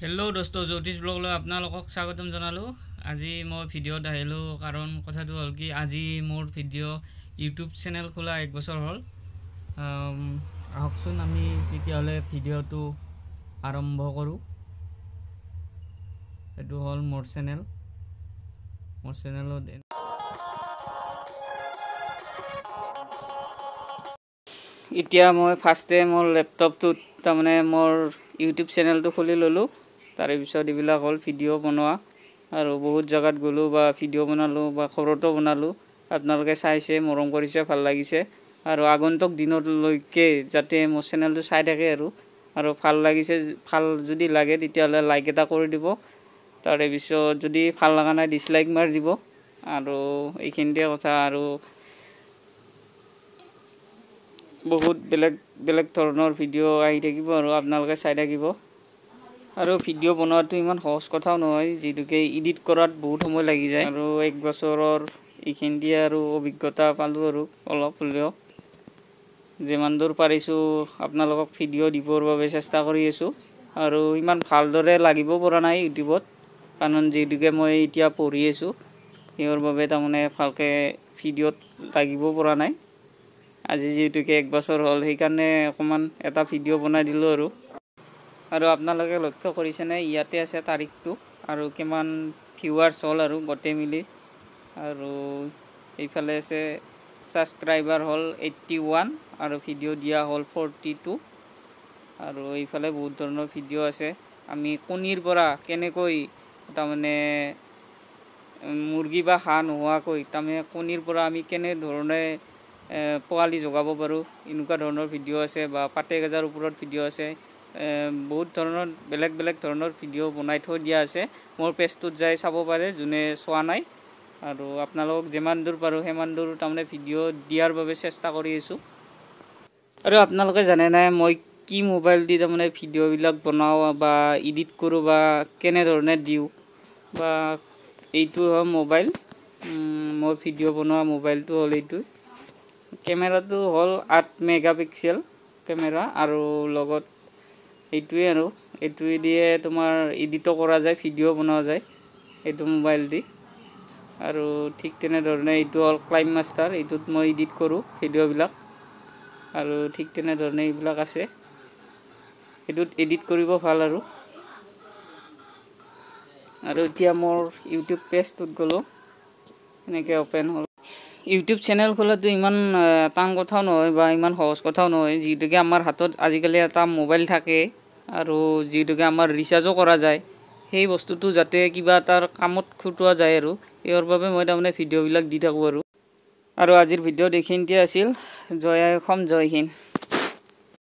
Hello' দোস্ত, জ্যোতিষ ব্লগলৈ আপোনালোকক স্বাগতম জনালোঁ। আজি মই ভিডিঅ'ত আহিলোঁ কাৰণ কথাটো হ'ল কি, আজি মোৰ ভিডিঅ' ইউটিউব চেনেল খোলা 1 বছৰ হ'ল। আহকচোন আমি তেতিয়াহ'লে ভিডিঅ'টো আৰম্ভ কৰোঁ। এইটো হ'ল মোৰ চেনেল। মোৰ চেনেলত এতিয়া মই ফাৰ্ষ্টে মোৰ লেপটপটোত তাৰমানে মোৰ ইউটিউব চেনেলটো খুলি ল'লোঁ। তাৰে পিছত এইবিলাক হ'ল ভিডিঅ' বনোৱা, আৰু বহুত জেগাত গ'লোঁ বা ভিডিঅ' বনালোঁ বা ঘৰতো বনালোঁ। আপোনালোকে চাইছে, মৰম কৰিছে, ভাল লাগিছে। আৰু আগন্তুক দিনলৈকে যাতে মোৰ চেনেলটো চাই থাকে আৰু ভাল লাগিছে, ভাল যদি লাগে তেতিয়াহ'লে লাইক এটা কৰি দিব। তাৰে পিছত যদি ভাল লগা নাই ডিছলাইক মাৰি দিব। আৰু এইখিনিতে কথা। আৰু বহুত বেলেগ বেলেগ ধৰণৰ ভিডিঅ' আহি থাকিব আৰু আপোনালোকে চাই থাকিব। আৰু ভিডিঅ' বনোৱাটো ইমান সহজ কথাও নহয়, যিহেতুকে এডিট কৰাত বহুত সময় লাগি যায়। আৰু 1 বছৰৰ এইখিনিতে আৰু অভিজ্ঞতা পালোঁ আৰু অলপ হ'লেও যিমান দূৰ পাৰিছোঁ আপোনালোকক ভিডিঅ' দিবৰ বাবে চেষ্টা কৰি আছোঁ। আৰু ইমান ভালদৰে লাগিব পৰা নাই ইউটিউবত, কাৰণ যিহেতুকে মই এতিয়া পঢ়ি আছোঁ, সেইৰ বাবে তাৰমানে ভালকৈ ভিডিঅ'ত লাগিব পৰা নাই। আজি যিহেতুকে 1 বছৰ হ'ল, সেইকাৰণে অকণমান এটা ভিডিঅ' বনাই দিলোঁ। আৰু আপোনালোকে লক্ষ্য কৰিছেনে, ইয়াতে আছে তাৰিখটো আৰু কিমান ভিউৱাৰ্ছ হ'ল আৰু গোটেই মিলি। আৰু এইফালে আছে ছাবস্ক্ৰাইবাৰ হ'ল 81 আৰু ভিডিঅ' দিয়া হ'ল 42। আৰু এইফালে বহুত ধৰণৰ ভিডিঅ' আছে। আমি কণীৰ পৰা কেনেকৈ তাৰমানে মুৰ্গী বা হাঁহ নোহোৱাকৈ তাৰমানে কণীৰ পৰা আমি কেনেধৰণে পোৱালি জগাব পাৰোঁ, এনেকুৱা ধৰণৰ ভিডিঅ' আছে। বা পাতে গজাৰ ওপৰত ভিডিঅ' আছে। বহুত ধৰণৰ বেলেগ বেলেগ ধৰণৰ ভিডিঅ' বনাই থৈ দিয়া আছে। মোৰ পেজটোত যাই চাব পাৰে যোনে চোৱা নাই। আৰু আপোনালোকক যিমান দূৰ পাৰোঁ সিমান দূৰ তাৰমানে ভিডিঅ' দিয়াৰ বাবে চেষ্টা কৰি আছোঁ। আৰু আপোনালোকে জানে নাই মই কি মোবাইল দি তাৰমানে ভিডিঅ'বিলাক বনাওঁ বা এডিট কৰোঁ বা কেনেধৰণে দিওঁ। বা এইটো হ'ল মোবাইল, মই ভিডিঅ' বনোৱা মোবাইলটো হ'ল এইটো। কেমেৰাটো হ'ল 8 মেগাপিক্সেল কেমেৰা, আৰু লগত এইটোৱে আৰু এইটোৱে দিয়ে তোমাৰ এডিটো কৰা যায়, ভিডিঅ' বনোৱা যায় এইটো মোবাইল দি। আৰু ঠিক তেনেধৰণে এইটো হ'ল ক্লাইম মাষ্টাৰ, এইটোত মই এডিট কৰোঁ ভিডিঅ'বিলাক। আৰু ঠিক তেনেধৰণে এইবিলাক আছে, এইটোত এডিট কৰিব ভাল। আৰু এতিয়া মোৰ ইউটিউব পেজটোত গ'লোঁ, এনেকৈ অ'পেন হ'ল। ইউটিউব চেনেল খোলাটো ইমান টান কথাও নহয় বা ইমান সহজ কথাও নহয়, যিহেতুকে আমাৰ হাতত আজিকালি এটা মোবাইল থাকে আৰু যিহেতুকে আমাৰ ৰিচাৰ্জো কৰা যায়, সেই বস্তুটো যাতে কিবা এটাৰ কামত খটুৱা যায় আৰু ইয়াৰ বাবে মই তাৰমানে ভিডিঅ'বিলাক দি থাকোঁ। আৰু আজিৰ ভিডিঅ'ত এইখিনিতে আছিল। জয় আই অসম, জয় হিন্দ।